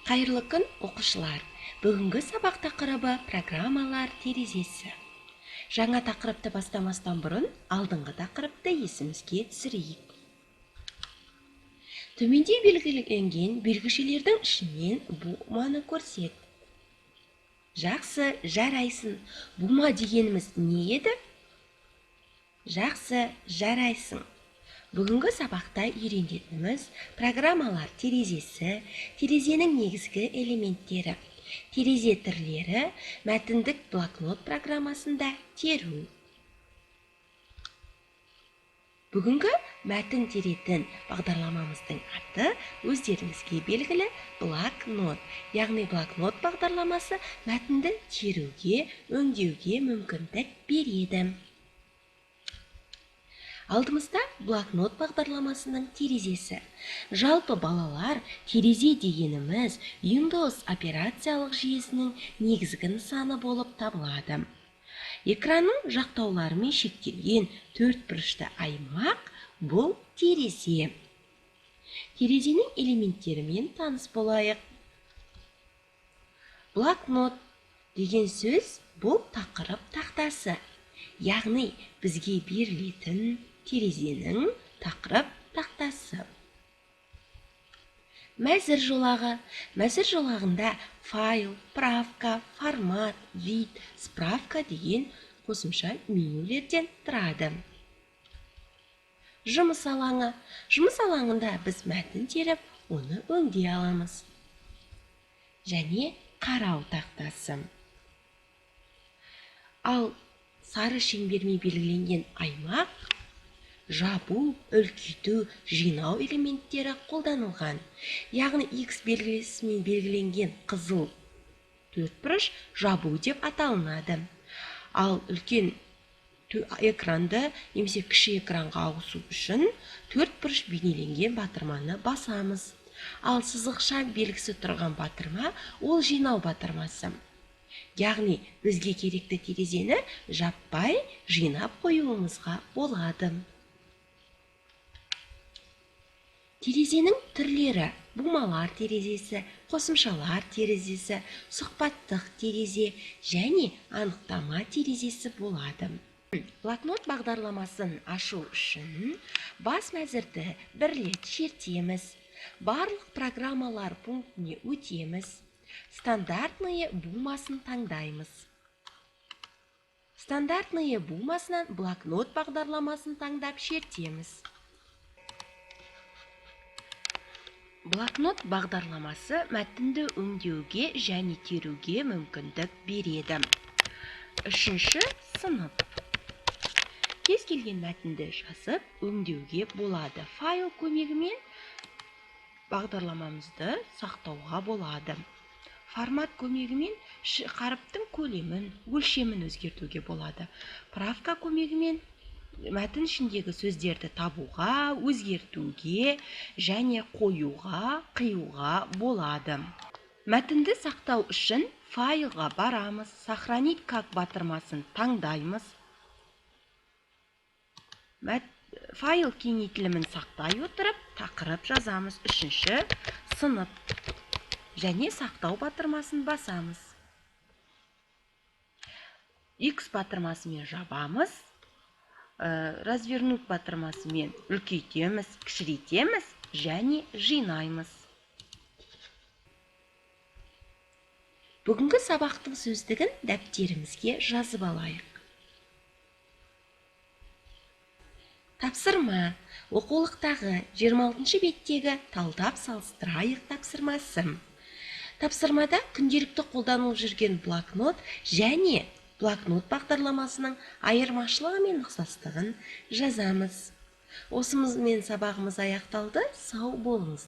Қайырлы күн, оқушылар! Бүгінгі сабақ тақырыбы программалар терезесі. Жаңа тақырыпты бастамастан бұрын алдыңғы тақырыпты есімізге түсірейік. Төменде белгіленген белгішелердің ішінен буманы көрсет. Жақсы, жарайсың. Бума дегеніміз не еді? Жақсы, жарайсың. Бүгінгі сабақта үйренетініміз программалар терезесі, терезенің негізгі элементтері, терезе түрлері, мәтіндік блокнот программасында теру. Бүгінгі мәтін теретін бағдарламамыздың аты өздеріңізге белгілі блокнот. Яғни блокнот бағдарламасы мәтінді теруге, өңдеуге мүмкіндік береді. Алдымызда блокнот бағдарламасының терезесі. Жалпы балалар, терезе дегеніміз Windows операциялық жүйесінің негізгі нысаны болып табылады. Экранның жақтауларымен шектелген төрт бұрышты аймақ бұл терезе. Терезенің элементтерімен таныс болайық. Блокнот деген сөз бұл тақырып тақтасы. Яғни бізге берілетін терезенің тақырып тақтасы. Мәзір жолағы. Мәзір жолағында файл, правка, формат, вид, справка деген қосымша менюлерден тұрады. Жұмыс алаңы. Жұмыс алаңында біз мәтін теріп, оны өңдей аламыз. Және қарау тақтасы. Ал сары шеңбермен белгіленген аймақ жабу, үлкейту, жинау элементтері қолданылған. Яғни X белгісімен белгіленген қызыл төртбұрыш жабу деп аталынады. Ал үлкен экранды немесе кіші экранға ауысу үшін төртбұрыш бейнеленген батырманы басамыз. Ал сызықша белгісі тұрған батырма ол жинау батырмасы. Яғни бізге керекті терезені жаппай жинап қоюымызға болады. Терезенің түрлері: бумалар терезесі, қосымшалар терезесі, сұхбаттық терезе және анықтама терезесі болады. Блокнот бағдарламасын ашу үшін бас мәзірді бір рет шертеміз. Барлық программалар пунктіне өтеміз. Стандартные бумасын таңдаймыз. Стандартные бумасынан блокнот бағдарламасын таңдап шертеміз. Блокнот бағдарламасы мәтінді өңдеуге және теруге мүмкіндік береді. Үшінші сынып. Кез келген мәтінді жазып, өңдеуге болады. Файл көмегімен бағдарламамызды сақтауға болады. Формат көмегімен қаріптің көлемін, өлшемін өзгертуге болады. Правка көмегімен мәтін ішіндегі сөздерді табуға, өзгертуге және қоюға, қиюға болады. Мәтінді сақтау үшін файлға барамыз, сохранить как батырмасын таңдаймыз. Файл кеңейтілімін сақтай отырып, тақырып жазамыз. Үшінші сынып. Және сақтау батырмасын басамыз. X батырмасымен жабамыз. Развернуть батырмасымен үлкейтеміз, кішірейтеміз және жинаймыз. Бүгінгі сабақтың сөздігін дәптерімізге жазып алайық. Тапсырма. Оқулықтағы 26 беттегі талдап салыстырайық тапсырмасы. Тапсырмада күнделікті қолданылып жүрген блокнот және блокнот бағдарламасының айырмашылығы мен ұқсастығын жазамыз. Осымен сабағымыз аяқталды. Сау болыңыз.